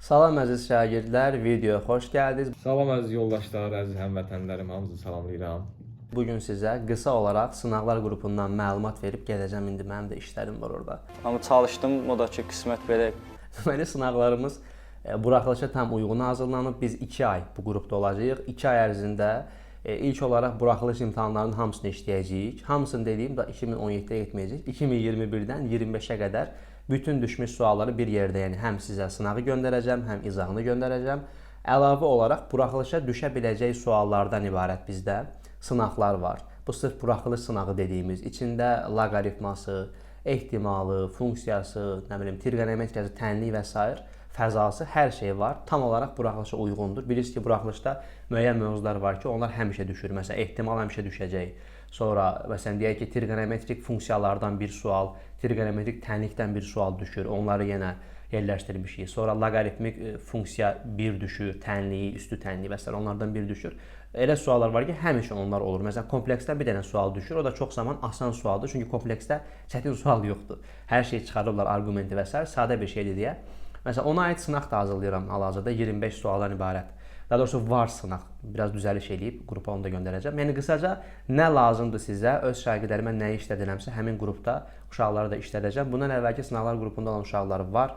Salam əziz şagirdlər, videoya xoş gəldiniz. Salam əziz yoldaşlar, əziz həmvətənlərim, hamınızı salamlayıram. Bu gün sizə qısa olaraq sınaqlar qrupundan məlumat verib gedəcəm. İndi mənim də işlərim var orada. Amma çalışdım, o da ki, qismət belə. Deməli sınaqlarımız buraxılışa tam uyğun hazırlanıb. Biz 2 ay bu qrupda olacağıq. 2 ay ərzində ilk olaraq buraxılış imtahanlarının hamısını işləyəcəyik. Hamısını dediyim də 2017-də getməyəcək. 2021-dən 25-ə qədər bütün düşmüş sualları bir yerdə, yəni həm sizə sınağı göndərəcəm, həm izahını göndərəcəm. Əlavə olaraq buraxılışa düşə biləcək suallardan ibarət bizdə sınaqlar var. Bu sırf buraxılış sınağı dediyimiz, içində loqaritması, ehtimalı, funksiyası, nə bilim, trigonometriyası, tənlik və sair fəzası, hər şey var. Tam olaraq buraxılışa uyğundur. Bilirsiniz ki, buraxılışda müəyyən mövzular var ki, onlar həmişə düşür. Məsələn, ehtimal həmişə düşəcək. Sonra məsələn deyək ki, trigonometrik funksiyalardan bir sual, trigonometrik tənlikdən bir sual düşür. Onları yenə yerləşdirmişik. Sonra loqaritmik funksiya 1 düşür, tənliyi, üstü tənliyi və sair onlardan bir düşür. Elə suallar var ki, həmişə onlar olur. Məsələn, kompleksdən bir dənə sual düşür. O da çox zaman asan sualdır. Çünki kompleksdə çətin sual yoxdur. Hər şey çıxarıblar, arqumenti və sair, sadə bir şeydir deyə. Məsələn, ona aid sınaq da hazırlayıram hal-hazırda 25 sualdan ibarət. Daha doğrusu var sınaq. Biraz düzəliş eləyib qrupa onu da göndərəcəm. Yəni qısaca nə lazımdır sizə, öz şagirdlərimə nəyi işlədirəmsə, həmin qrupda uşaqları da işlədəcəm. Bundan əvvəlki sınaqlar qrupunda olan uşaqlar var.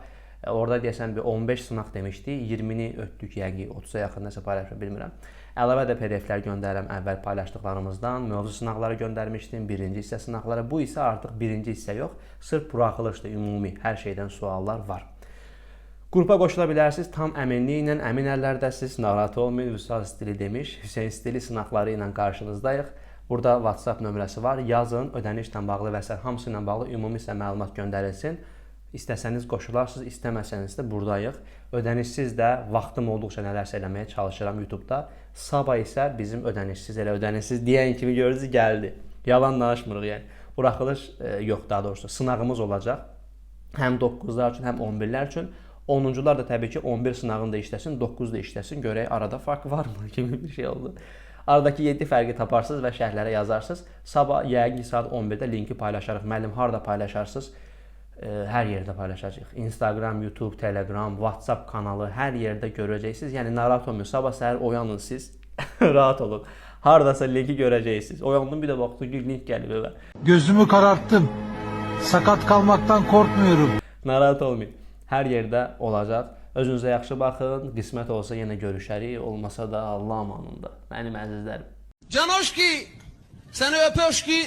Orada deyəsən bir 15 sınaq demişdi. 20-ni ötdük yəqin, 30-a yaxın nəsə paylaşma bilmirəm. Əlavə də PDF-lər göndərirəm əvvəl paylaşdıqlarımızdan. Mövzu sınaqları göndərmişdim, birinci hissə sınaqları. Bu isə artıq birinci hissə yox, sırf buraxılışdır, ümumi hər şeydən suallar var. Qrupa qoşula bilərsiniz. Tam əminliklə, əmin əllərdəsiniz. Narahat olmayın. Vüsal stili demiş. Hüseyn stili sınaqları ilə qarşınızdayıq. Burada WhatsApp nömrəsi var. Yazın, ödənişlə bağlı və sair hamısı ilə bağlı ümumi sizə məlumat göndərilsin. İstəsəniz qoşularsınız, istəməsəniz də buradayıq. Ödənişsiz də vaxtım olduqca nələrsə eləməyə çalışıram YouTube-da. Sabah isə bizim ödənişsiz, elə ödənişsiz deyən kimi gördünüz gəldi. Yalan danışmırıq yəni. Buraxılış yox, daha doğrusu sınağımız olacaq. Həm 9-lar üçün, həm 11-lər üçün. 10-cular da təbii ki 11 sınağını da işləsin, 9 da işləsin, görək arada fark varmı kimi bir şey oldu. Aradakı 7 fərqi taparsınız və şərhlərə yazarsınız. Sabah yəqin ki saat 11-də linki paylaşarıq. Müəllim, harda paylaşarsınız? Hər yerdə paylaşacağıq. Instagram, YouTube, Telegram, WhatsApp kanalı, hər yerdə görəcəksiniz. Yəni narahat olmayın. Sabah səhər oyanın siz. Rahat olun. Hardasa linki görəcəksiniz. Oyandım, bir də baxdım ki, link gəlib evə. Gözümü kararttım. Sakat kalmaktan korkmuyorum. Narahat olmayın. Hər yerdə olacaq. Özünüzə yaxşı baxın. Qismət olsa yenə görüşərik, olmasa da Allah amanında. Mənim əzizlərim. Canoşki, seni öpöşki.